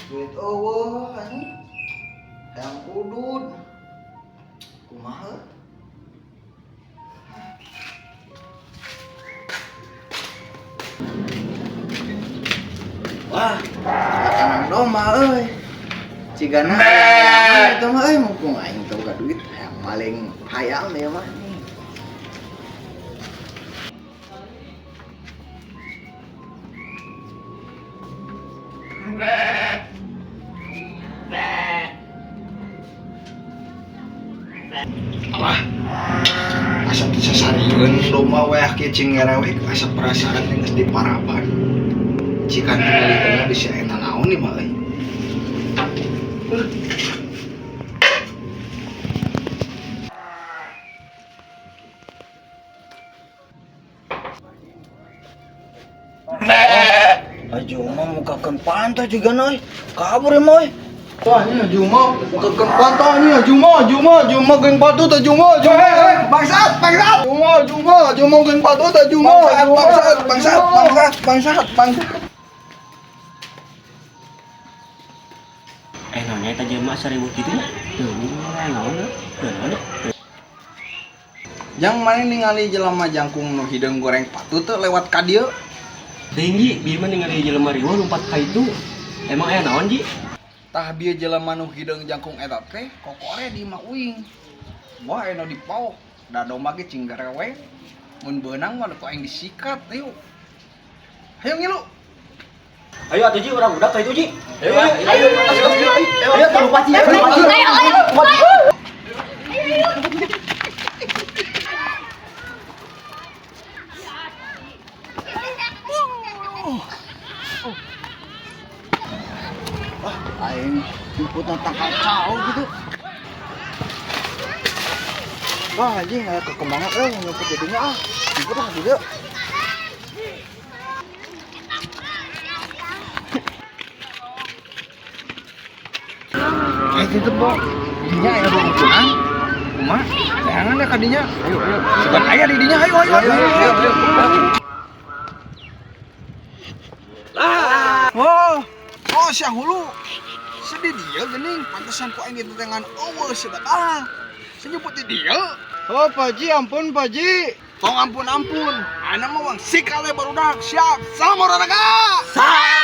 Duit eueuh anjing. Hayang udud. Kumaha? Wah, kandang domba euy. Cigana hayang itu mah euy, mumpung aing teu boga duit, hayang maling hayam ieu mah. Alah, asa teu sasarieun domba weah kieu cing ngerewek, asa perasaan teh geus diparaban. Cikan tingali heula bisi aya nanaon ieu mah euy. Haji mah mukakeun pantai juga euy. Kabur ya mah euy. Wah, ini Haji mah mukakeun pantai nih Haji mah, Haji mah, Haji mah geng patut Haji mah, Haji mah. Bangsat, bangsat. Haji mah, Haji mah, Haji mah geng patut Haji mah. Bangsat, bangsat, bangsat, bangsat, bangsat. Naonnya eta jelema seribu kitu nya? Teu naon teu naon. Jang mana ningali jelema jangkung nu hideung goreng patut teu lewat ka dieu? Teuing ji, bieu mah ningali jelema riweuh lompat ka itu. Emang aya naon ji? Tah bieu jelema nu hideung jangkung eta teh kokore di imah uing. Wah, aya nu dipaok. Da domba ge cing gareweng. Mun beunang mah ku aing disikat, ayo. Hayo ngilu. Ayo atuh ji, urang budak ka itu ji. Ayo ayo ayo ayo ayo lupa ji. Ayo ayo. Wah, aing jemputna tangkal cau gitu. Wah, anjing aya kekembangan euy nyumput jadinya ah. Jemput ah di dieu. Eh gitu, Bo. Dinya aya ruang. Kumaha? Neangan ya ka dinya. Ayo, ayo. Sugan aya di dinya, ayo, ayo, ayo. Ayo, ayo. Oh, oh sia hulu. Sedih dia geuning, pantesan ku aing ditetengan eueuh sedat ah. Senyuput di dia. Oh, Pak Haji, ampun Pak Haji. Tong ampun ampun. Ana mah wang sikale barudak. Siap. Salam olahraga. Salam.